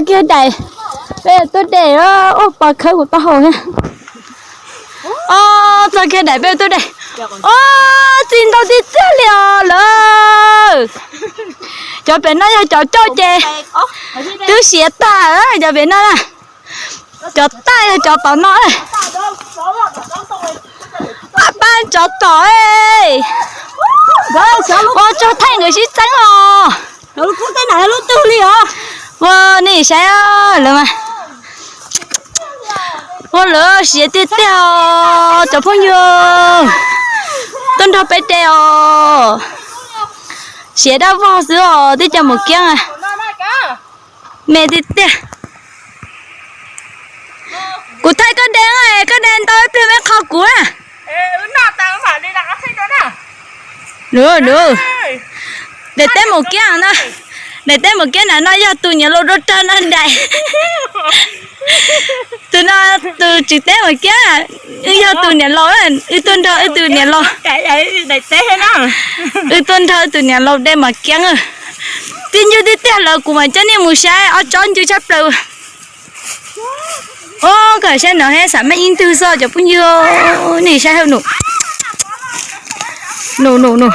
Kiag daim, peb tuaj de, ua pov khawb kuv taub hau thiab. Os, txog kiag daim peb tuaj de. Os, txi ntau tiag tiag li os lawm. Cov pem no yog cov coj ces twb siav tag, cov pem no na. Cov tag yog cov tom no. Pab cov tom, ua tsaug thaij nkawd sib txeeb os. Ua nej saib lawv mas, ua lawv siav tiag tiag os cov phooj ywg. Tuaj nrog peb de os. Siav dab vog xwb os, twb cov maum kiab. Me tiag tiag. Kuv thaij koj de, koj de ntau ib pliag me qho kuv na. Daim teb maum kiab na, daim teb maum kiab na no yog tus niam laus rau rag no daim. Tus no, tus tswv teb maum kiab, wb yog tus niam laus, wb tuaj nrog wb tus niam laus, wb tuaj nrog wb tus niam laus de maum kiab. Tib ncw tiag tiag lawm, kuv mam coj nej mus saib, ob tsob ncw tshaj plaws. Os, koj saib no, xav maj ib ntwg xwb cov phooj ywg, nej saib no. No no no,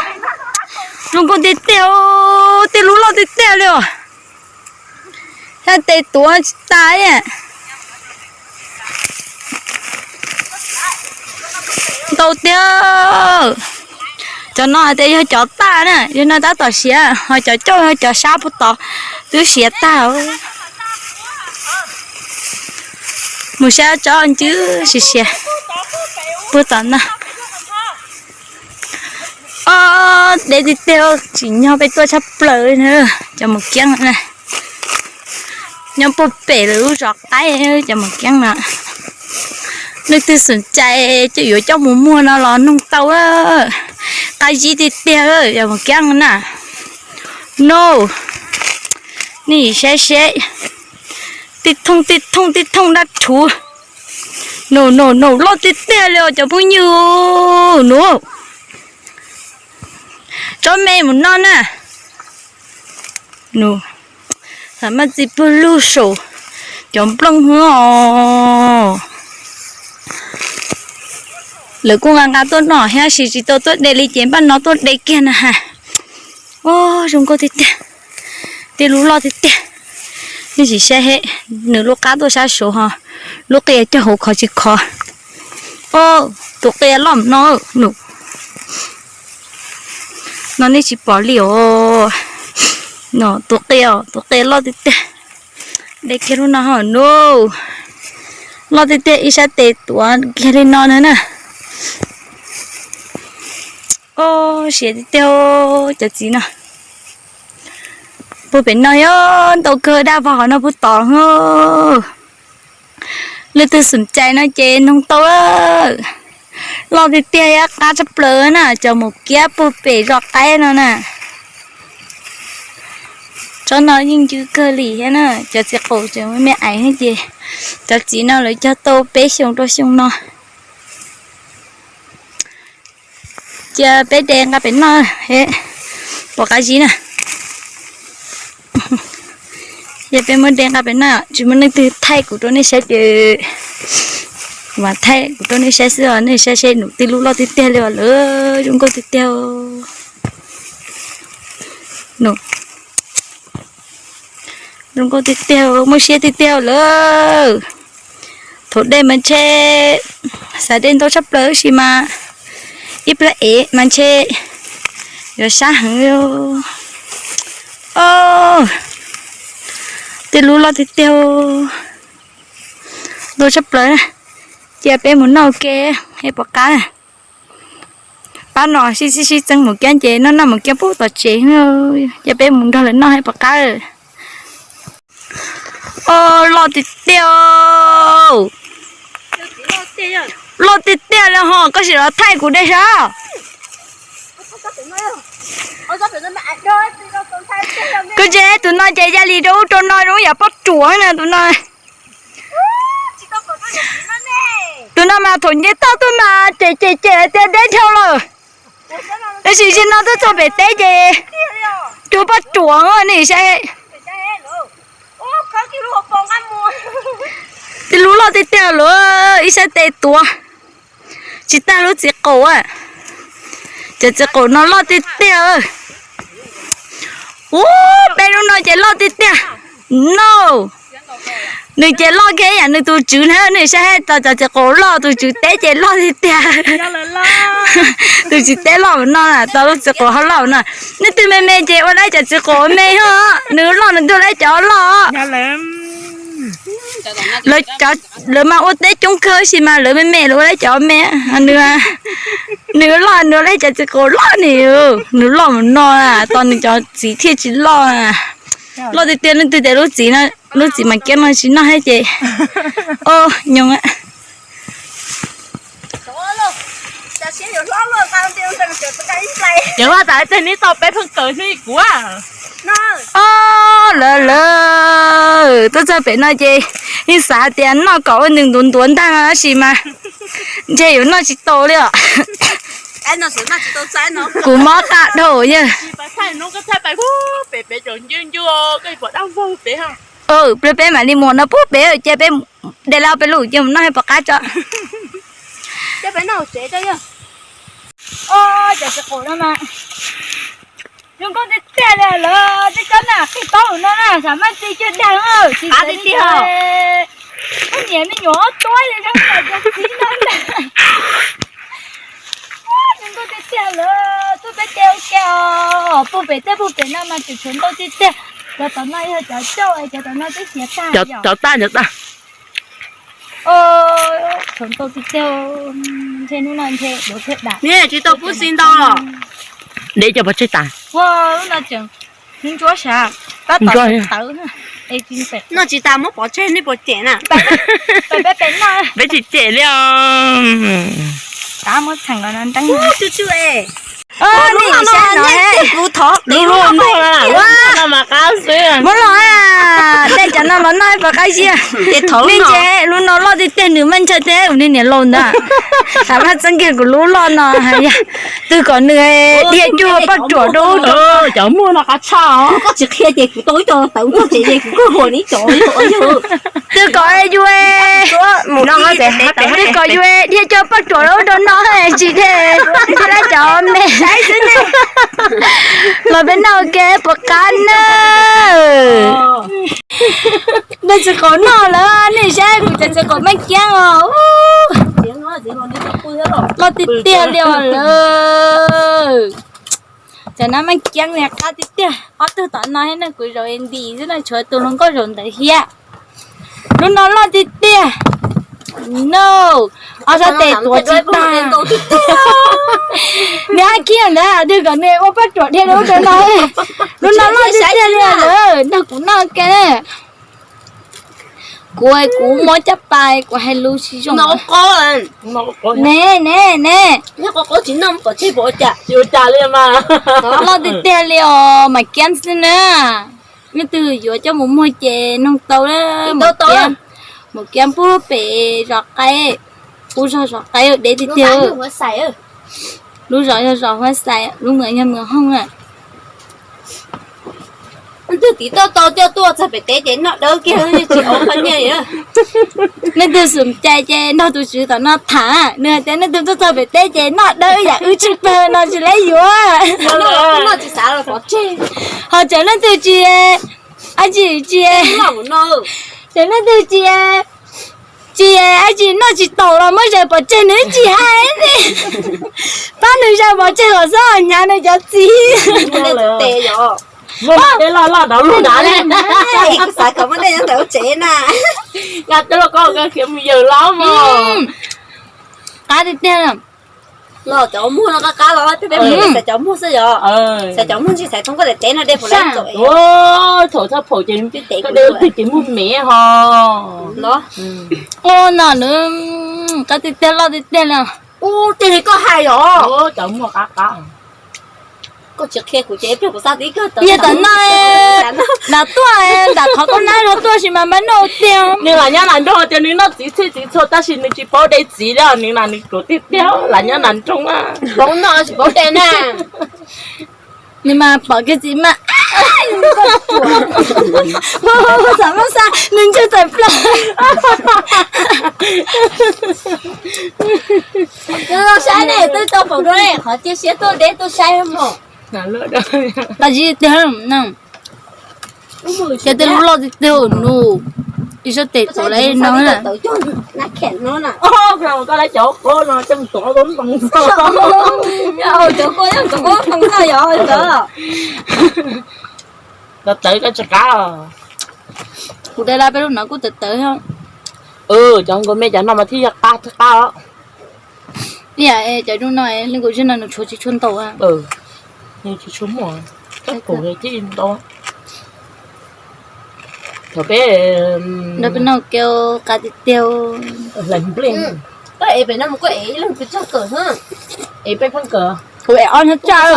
zoo nkauj tiag tiag, tej lub loj tiag tiag li os. Sab tes tuav tsis tas li. Ntau tiag. Cov no hais tias yog cov tag na, yog no tab tom siav, ho cov coj cov sab puag tod twb siav tag. Mus saib tsob ncw, siav siav puag tom no. Os, deb tiag tiag, tsim nyog peb tuaj tshaj plaws na, cov maum kiab na. Nyob puag pem lawv lub zos qaib, cov maum kiab no. Leej twg xom cai coj yuav coj mus muag no los noog tau. Qab zib tiag tiag cov maum kiab na. No, nej saib seb, tib thooj tib thooj tib thooj dab rhuv. No no no, loj tiag tiag li os cov phooj ywg. No, tsob me mus no na. Xav maj txi puag lug saum cov nplooj os. Lawv kuj nqa nqa tuaj noj thiab, tab sis tsis tau tuaj de li ces npaj no tuaj de kiag na has. Os, zoo nkauj tiag tiag, tej lub loj tiag tiag. Nej sim saib, nws lub qab tuaj sab saud ho lub qia cog hauv khov tsis khov. Os, tus qia loj no, no nej tsis pom li os. No tus qia, tus qia loj tiag tiag. De kiag lub no ho no, loj tiag tiag, ib sab tes tuav kiag li no na na. Os, siav tiag tiag cov txiv no. Puag pem no yog ntau kawg, dab vog qhov no puag tod. Leej twg xom cai no ces noog tau. Loj tiag tiag, qab tshaj plaws na, cov maum kiab puag pem zos qaib no na. Tsob no yeej ncw kawg li thiab na, cov txiv qaum tseem me me aiv ces cov txiv no lawv cog tau peb xyoos rau xyoo no. Cia peb de nqa pem noj, pom qab zib na. Cia peb muab de nqa pem noj, tsis muaj leej twg thaij kuv rau nej saib ces kuv mam thaij kuv rau nej saib xwb os. Nej saib seb, nws tej lub loj tiag tiag li os lawm, zoo nkauj tiag tiag. Zoo nkauj tiag tiag, muaj siab tiag tiag lawm. Thaum de mas ntshe xav de ntau tshaj plaws tab sis mas ib pliag ev mas ntshe yuav sab heev li. Tej lub loj tiag tiag, ntau tshaj plaws. Cia peb mus noj ua ke, es pom qab. Pab no sib sib sib txeeb maum kiab ces noj noj maum kiab puag tom tsev. Cia peb mus nrog lawv noj, es pom qab. Os, loj tiag tiag. Loj tiag tiag li ho, koj sim los thaij kuv de saib. Koj tsev tus no ces ya li rau ub rau no zoo yam poj ruam na tus no. Tus no mas thaum nce toj tuaj mas cem cem cem tias deb dhau lawm. Tab sis zaum no twb txog pem teb ces cuag poj ruam ne saib. Loj tiag tiag lawm, ib sab tes tuav tsis tag lub txiv qaum. Cov txiv qaum no loj tiag tiag. Ub, peb lub no ces loj tiag tiag. No, nws ces loj kiag yam nws tus tswv na, nws saib hais tias cov txiv qaum loj, tus tswv teb ces loj tiag tiag. Tus tswv teb loj no, tau lub txiv qaum ho loj no. Nej twg me me ces ua lawv cov txiv qaum me os, nws loj nws tuag lawv cov loj. Lawv cov, lawv mas ua teb coob kawg sis mas lawv me me lawv ua lawv cov me. Nws, nws loj nws ua lawv cov txiv qaum loj ni, nws loj mus no, tos nws cov txiv thiaj tsis loj. Loj tiag tiag, leej twg tias lub txiv no, lub txiv mas kiab no tsis noj thiab ces, o, nyob Ces ua tas teg neb tau peb pheej kawm hnub kuv. O, lawv lawv tuaj txog pem no ces yeej xav hais tias noj kom ua nws ntuav ntuav ntag no tab sis mas ntshe yuav noj tsis tau li os. Kuv mob qab dhau yawg. Pliag peb mam li mus no pub pem cia peb de lauj peb lub cia mus noj pom qab tso. Cov txiv qaum no mas zoo nkauj tiag tiag li lawm, tej tsob na qij taub no na, xav maj txi cag dag, tsis qab tiag tiag. Koj niam me nyuam ob tuab li zoo nkauj tiag tiag lawm, tuaj peb tej ua ke os, pug pem tej pug pem no mas tseem tshuav ntau tiag tiag. Cov tom no yog cov cauj, cov tom no twb xiav tag. Cov tag cov tag. Tshav ntau tiag tiag, ntshe hnub no ntshe duav thiaj dam. Neb tsis tau pub xi ntau los? Dev cov pov tseg tas. Ua lub no tseem ntsuab sav, tab tom tawv. Noj tsis tas muab pov tseg nej puas cem na? Peb tsis cem li os. Tab muab txheem los no nteeb. Lub no no, kuv thov lub lub no, muab los, tej cov no los noj pom qab ziab. Nej ntshe lub no loj tiag tiag, nws maj ntsha tiag, kuv niag niam laus ntag. Xav maj txeeb kiag kuv lub loj no hais yog twg kom nws dhia cuag poj ruam rau ub rau no. Cov muag no qab tshaj os. Koj tsis qhia ces kuv tau ib co tawv txog tsev ces kuv kuj huam nws ib co. Twg kom yus, twg kom yus dhia cuag poj ruam rau ub rau no tsis dhia, dhia lawv cov me. Los peb noj ua ke puas qab na. Nej txiv qaum noj lawm, nej saib kuv cov txiv qaum maj kiab os. Loj tiag tiag li os lawm. Cov no maj kiab li qab tiag tiag, ob tug tom no thiab no kuv zaum ntim xwb no tshuav tus hluas nkauj zaum ntawd thiab. Lub no loj tiag tiag. No, ob sab tes tuav tsis tag. Nws hab khib ntawd twg kom nws ua poj ruam dhia rau ub rau no. Lub no loj tiag tiag li lawm, nrog kuv noj ke. Kuv, kuv mob caj pas kuv hais lus tsis zoo. Ne ne ne, loj tiag tiag li os, mam kiab xwb na. Leej twg yuav coj mus muag ces noog tau, mam kiab pub pem zos qaib, pub zog zos qaib dev tiag tiag. Lub zos yog zos Huab Xais, lub mws yog mws Hooj na. Leej twg tiv toj tau coj tuaj txog pem teb ces noj dawb kiag tsis ua qhov nyiaj. Leej twg xum cai ces nrog tus tswv tom no tham, nws hais tias leej twg tuaj txog pem teb ces noj dawb yam wb tshwj pawg no tsis lab yuav. Ho tseem leej twg tsis, ab tsis tsis, tseem leej twg tsis, tsis ab tsis noj tsis taus los muab zais pov tseg nws tsis hais li. Pab nws zais pov tseg kom xob hnyav nws cov txiv. Xav kom muaj dej nyob ntawm ua tsev na. Nqa tej lauj kaub khiav mus yawm los mog. Qab tiag tiag. Los cov muag no qab qab los peb peb mus xaiv cov muag xwb yog. Xaiv cov muag ntsis xaiv thoob koj daim teb no de puas laib txaus. Thaum txog phaum ces koj de twg ces muag mev ho. Ua no nws qab tiag tiag loj tiag tiag li. Ub, tej li koj hais yog. Cov muag qab qab. Koj tsis qhia kuv ces ib pliag kuv xa tib kawg tawv. Yog tom no, nram tuaj, nram qhov koj nab zog tuaj sis mas npaj noj tiag. Nws lam nyob nram nroog tias nws noj txiv txhij txiv txhua tab sis nws tsis paub de txiv li, nws na nws ruam tiag tiag, lam nyob nram nroog. Paub noj tsis paub de na. Nws mas pom kiag txiv mas Xam mab xa nws ntsej tawm plaws. Yog saib ne, twb tau foom rau qhov cia siab tuaj deb tuaj saib mog. Qab zib tiag no. Ces tej lub loj tiag tiag nus, ib sab tes tuav lawm no na. Tawv tawv koj tsis qab. Kuv dai lab peb lub no kuj tawv tawv. Cov nkaus me cov no mas thiaj yog qab thiaj qab os. Ib yam cov zoo no leej kuv zej no nws tshuav tsis tshua ntau. Tsis tshua muaj, kab kaum thiaj ntau. Thaum peb nrog peb noj kev qab tiag tiag. Hlais nplej. Koj ev pem no mus koj ev ib leeg pes tsawg kawm na? Ev peb pheej kawm. Kuv ev ob hnab tsaj.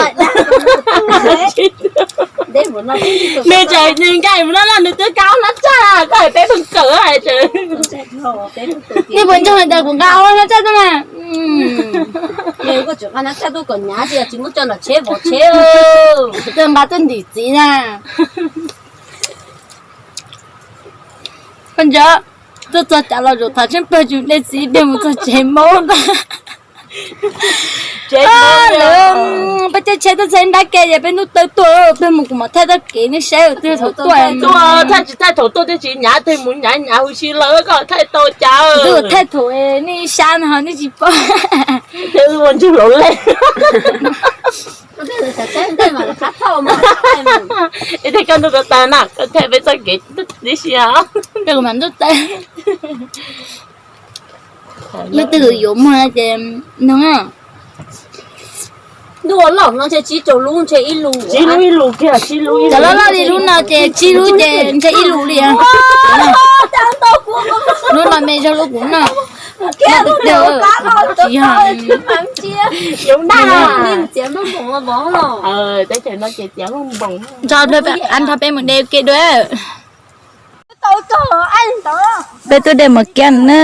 Nws tseem nws nkag mus no no nws twb kav ob hnab tsaj, koj ev peb pheej kawm. Nej puas ntseeg hais tias kuv nqa ob hnab tsaj tuaj na? Nqa tuaj ntim txiv na. Koj ntsia, tuaj txog cas los zaum thav tsheej pawg tsum dej txiv peg mus txog tsev maub ntag. Lawv, peb caij tsheb tuaj txog ib nrab ke ces peb ntuj tawv tuaj, peb mus kuv mam thaij txoj kev nej saib twg thaum tuaj. Thaij tsis thaij thaum tuaj thiaj tsis nyav, twg mus nyav nyav huv si lawm koj thaij tau cas. Twb thaij thaum nej sab no ho nej tsis paub. Ua ntsuj laus lej. Ib thaij koj ntuj tawv tawv na, koj thaij peb txoj kev tib si. Peb kuv mam ntuj tawv. Leej twg yuav muag ces nug. Ntuj ua loj no ntshe tsib rau lub ntshe ib lus. Tsib lub ib lus kiag, tsib lub ib lus. Cov loj loj li lub no ces tsib lub ces ntshe ib lus li. Lub no me zog lub kuv no. Tsis yog. Nrog peb mus de ua ke dua. Peb tuaj de mos kiab na.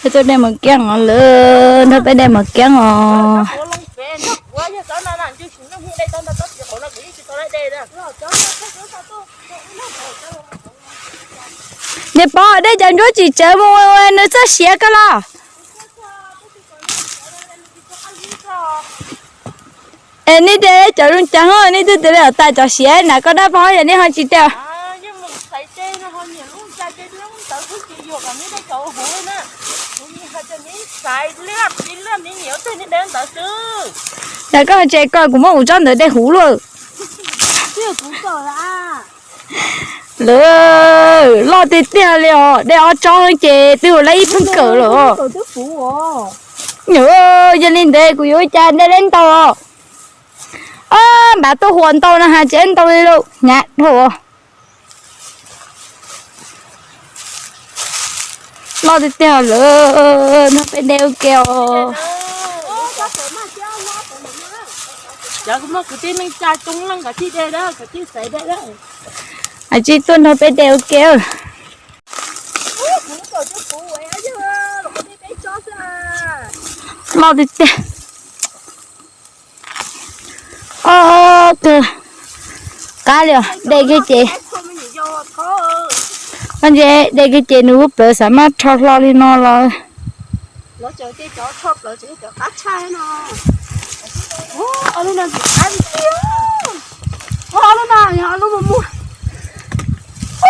Peb tuaj de mos kiab os lawm, nrog peb de mos kiab os. Nej pom dej cov ntsuab tsis tsawv mus ua nws txoj siav koj los. Es nej de cov zoo caag, nej twb tias li os tas cov siav na, koj dab pog yog nej ho tsis de. Yog koj tsev koj kuv muab kuv tsob ntawd de huv luaj. Lawm, loj tiag tiag li os, de ob tsob ces twb ua lawm ib pheej kawm lawm. Yog li ntawd kuv yuav ua cas de lawm ntau. Npav tuaj huam ntau no has tsev ntau li lauj, hnyav dhau. Loj tiag tiag lawm, nrog peb de ua ke os. Hais tsis tuaj nrog peb de ua ke. Loj tiag tiag. Ob tug qab li os, de kiag ces, koj ntsia de kiag ces nws lub plawv xav maj rho hlo li no los.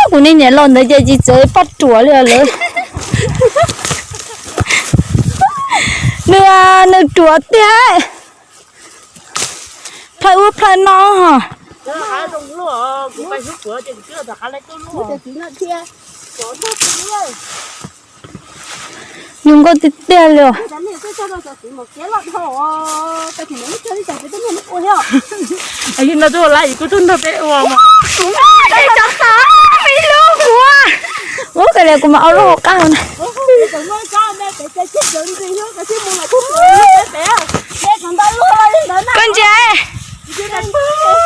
Kuv niag niam laus ntawd ces tsis txawv poj ruam li os lawm. Nws, nws ruam tiag. Plhaw ub plhaw no ho. Zoo nkauj tiag tiag li os. Yog no tuaj lawm kuv tuaj nrog peb ua mas. Ub, koj niam kuv mas ua lub hauv qab na. Koj ntsia,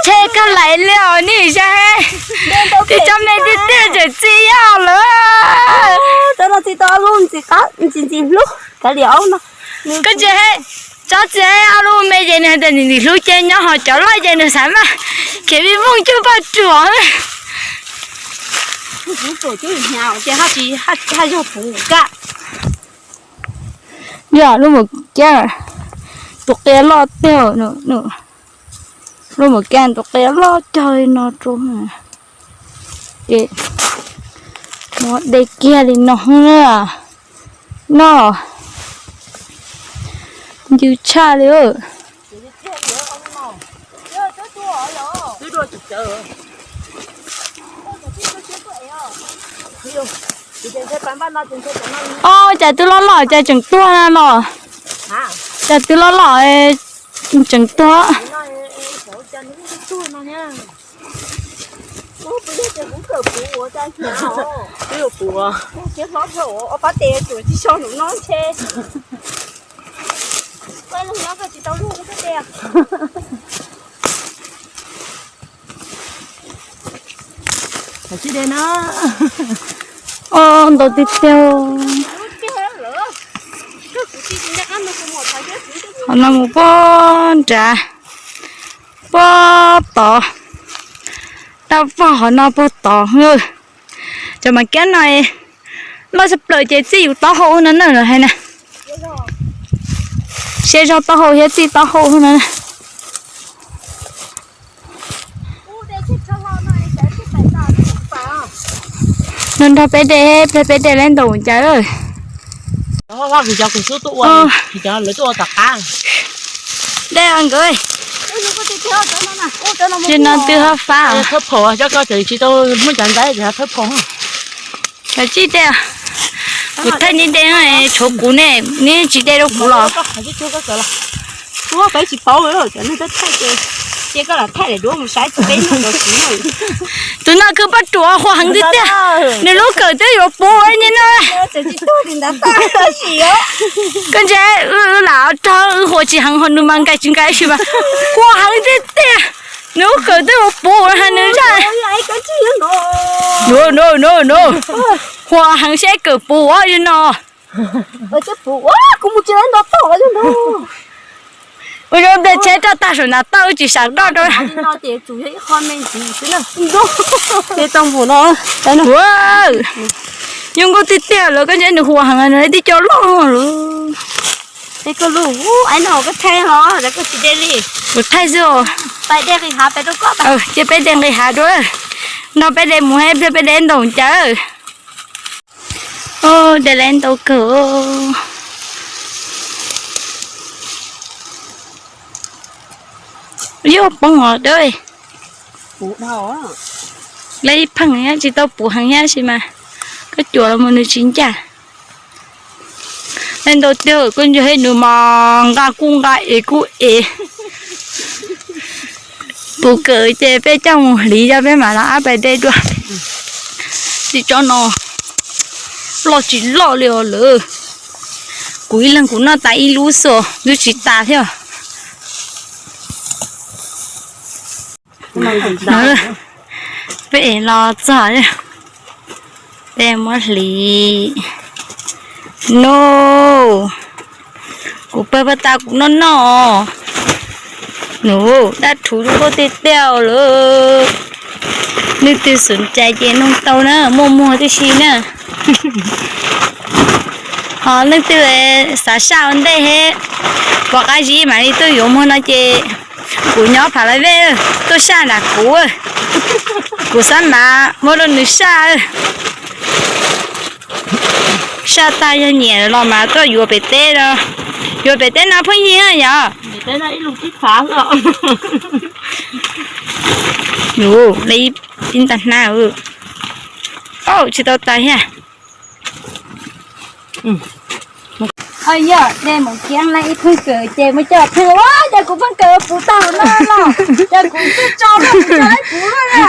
tshe koj laiv li os nej saib. Twb cov me tiag tiag tseem txi yog lawm. Koj ntsia, Tsob txiv ob lub me ces nws hais tias nws hlub ces nyob, ho cov loj ces nws xav mas khiav vij voog cuag poj ruam. Yog lub mus kiab, tus qia loj tiag, lub mus kiab tus qia loj cog li no rau. Ces muab de kiag li no na. No, ncw tshaj li. Os, cas twb loj loj cas tseem tuag na los. Cas twb loj loj tseem tuag. Os, ntau tiag tiag. Qhov no mus puag nrad, puag tod, dab vog qhov no puag tod. Cov mas kiab no loj tshaj plaws ces txij yus taub hau no na los hais na. Siab zog taub hau thiab txij taub hau no. Nrog nrog peb de, peb peb de lawv ntaus cas. De nkawd, ces no twb hab fab. Thawb phom, cov ko tsis tau muab cov ntxaib, thawb phom. Kav tsij de, kuv thaij neb de, tshuav kuv ne, neb tsis de rau kuv los? Peb tsis paub, cov neeg thaij ces, ces koj lam thaij daim duab mus saib peb noj cov siv. Tus no kawg poj ruam huam heev tiag tiag, nws lub kawm twb yuav puv ua li no. Koj ntsia, wb lam rog wb huam tsis heev ho nws mas nqaim tsis nqaim tab sis mas huam heev tiag tiag. Nws lub kawm twb yuav puv ua ha nws zaj. No no no no, huam heev seb kawm puv ua li no. Ua zoo nplej tsheb roj tag saum nram toj wb tsis sam roj rau. Zoo nkauj tiag tiag lawm, koj ntsia nws huam heev, nws tib co loj lawm. Kuv thaij xwb os. Cia peb de nqis hav dua, nrog peb de mus, peb de ntaus cas. De lawv ntau kawg. Yog poob os dawb. Lawv ib pheej thiab tsis tau puv heev thiab sis mas koj cuam los mus nws tsis ncaj. Lawv ntau tiag, koj ntsia nws mas nqa kuj nqa es kuj es. Kuv kawm ces peb coj mus hliv, yog peb mam los ab pais de dua. Tib tsob no loj tsis loj li os lawm. Kuv ib leeg kuv noj tas ib lub xwb os, lub tsis tas thiab. Peb es los txog, peb muab hliv. No, kuv pab pab tas kuv noj noj. Nws dab rhuv zoo nkauj tiag tiag lawm. Leej twg xom cai ces noj tau na, muaj muag tib si na. Ho leej twg xav saj ua ntej thiab pom qab zib mam li tuaj yuav muag no ces kuv nyob Phav Lais Vej, tuaj saj nram kuv. Kuv xab mav muab rau nws saj. Saj tag yog nyiam los mas tuaj yuav pem teb, yuav pem teb no phooj ywg yom. Ub, ib ntag hnab. Tsis tau tas thiab. Yog de mus kiab na ib pheej kawm ces muab coj pheej ua cas kuv pheej kawm puv tag no los, cas kuv twb tso rau kuv tso ib puv luaj na.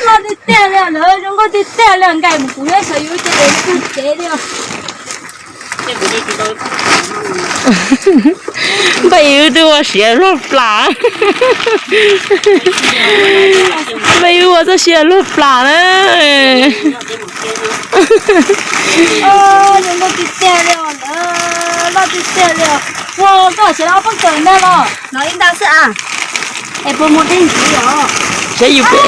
Loj tiag tiag li lawm, zoo nkauj tiag tiag li, nqaim mus kuv nyob saum yus ces de tag cev li. Npaj Yus twb ua siav luag plam. Npaj Yus ua txoj sia luag plam na. Zoo nkauj tiag tiag li os lawm. Loj tiag tiag li os. Ua koj siav ob peb kawm ntag los? No ib ntag xwb a. Es puas muaj dej ntxiv os? Saib yus pem.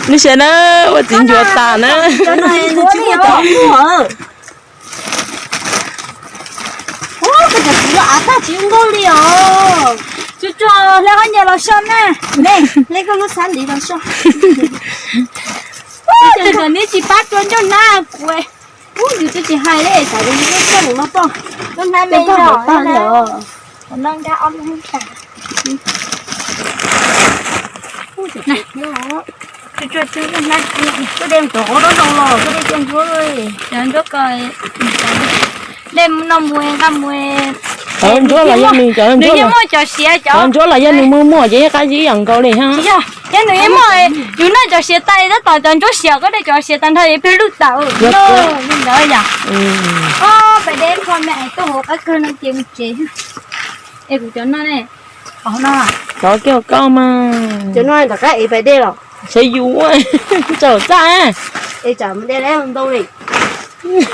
Neb saib na, ua txiv ncuav tas na. Ua koj cov txiv loj av tag tsis nkauj li os. Tsuag tsuag hle qhov nyias los so na. Ne, hle koj lub xab li los so. Ua, neb tsis pab rua ncauj hnab kuv. Ub, yus twb tsis hais li, xav tias yus lub sij hawm no tuaj. Lub hnab me no, no nkag ob lub hnab tas. Tsuag tsuag lub hnab, koj dej mus rau qhov dawb zoo los koj dej coj ntsuab, cov ntsuab ko, dej no mus nqa mus. Cov ntsuab los yog nws, cov ntsuab, muaj cov siav, cov ntsuab los yog nws muaj muaj ces qab zib yam nkaus li ha. Yog, yog nws muaj, yus noj cov siav tas tab tom cov ntsuab siav, koj dej cov siav tag nrho peb lub tawm. Li ntawd yom. Pais dej kho me es tuaj hauv qab kawg no ces mus tsev. Es kuv cov no ne, cov kiag koj mas. Cov no rov qab es pais dej los? Saib yus, tsaum txaj. Es tsam mus de lawm ntau li. Yus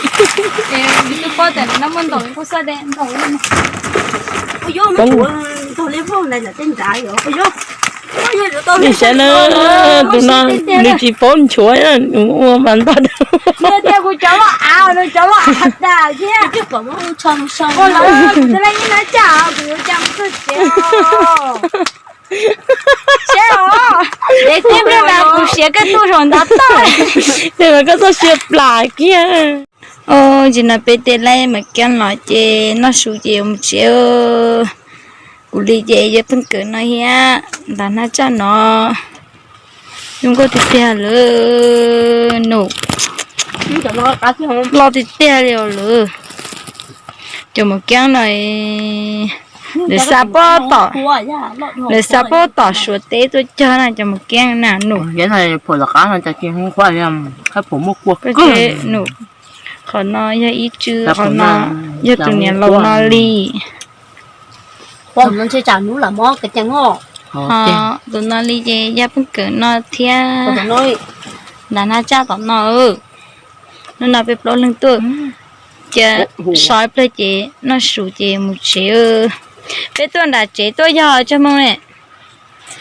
twb paub tias nws no muaj ntau, kuv xav de ntau. Ntau li, tej nrad yom. Saib na, tus no nws tsis paub nchuav, nws ua mas ntau. Nws tias kuv cov loj av, nws cov loj av tas thiab. Kuv twb leej ib hnab caj, kuv yuav cas mus txog tsev. Seb os, es tib pliag mas kuv siav koj tuaj saum ntav toj. Ces mas koj txoj sia plam kiag. Ub, tsis no peb tej laib mas kiab los ces noj su ces yuav mus tsev. Kuv li ces yog pheej kawm no thiab, ntav hnab tsaj no. Zoo nkauj tiag tiag lawm nus. Loj tiag tiag li os lawm. Cov mus kiab no, lawv xa pob tom, lawv xa pob tom Suav teb tuaj cog na cov mus kiab na nus. Nus, qhov no yog ib tsw, qhov no yog tus niam laus no li. Tus no li ces yog pheej kawm no thiab. Ntav hnab tsaj tom no. Hnub no peb plaub leeg tuaj, cia so ib pliag ces noj su ces mus tsev. Peb tuaj nram tsev tuaj yog tsawg moos ne?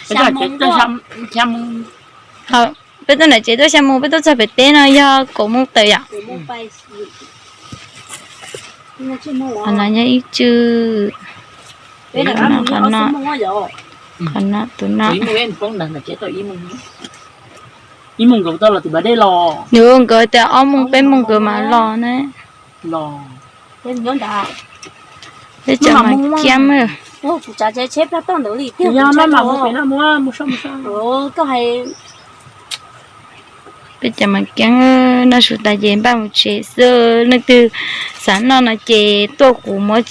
Peb tuaj nram tsev tuaj xya moos, peb tuaj txog pem teb no yog kaum moos tawm yom. Qhov no yog ib tsw, qhov no, qhov no, tus no. Nws nkawd tias ob moos peb moos nkawd mam los ne. Peb cov mas kiab, peb cov mas kiab, noj su tas ces npaj mus tsev xwb. Leej twg xav noj no ces tuaj kuv muab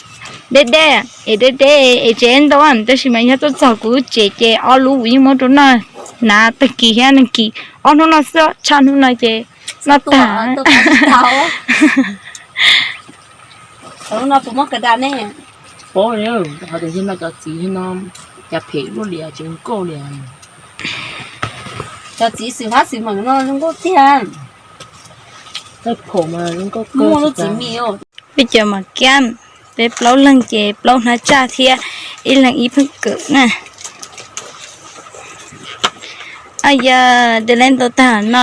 deb deb, es deb deb es tsev ntau, tab sis mas yog tuaj txog kuv lub tsev ces ob lub kuv yeej muab rau noj, hnav tag kis thiab nag kis, ob hnub no xwb, tshaj hnub no ces noj tag. Paub, ho tias no cov txiv no cas phem luaj li, tsis zoo nkauj li. Cov txiv xwm fab xwm meem no zoo nkauj tiag. Muaj lub txiv me. Peb cov mas kiab, peb plaub leeg ces plaub hnab tsaj thiab ib leeg ib pheej kawm na. Yog tej laib ntau tag no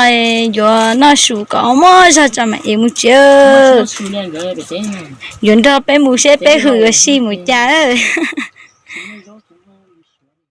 yuav noj su kom muaj zog tso mam ev mus tsev. Yuav nrog peb mus seb peb hwm yuav sij mus cas.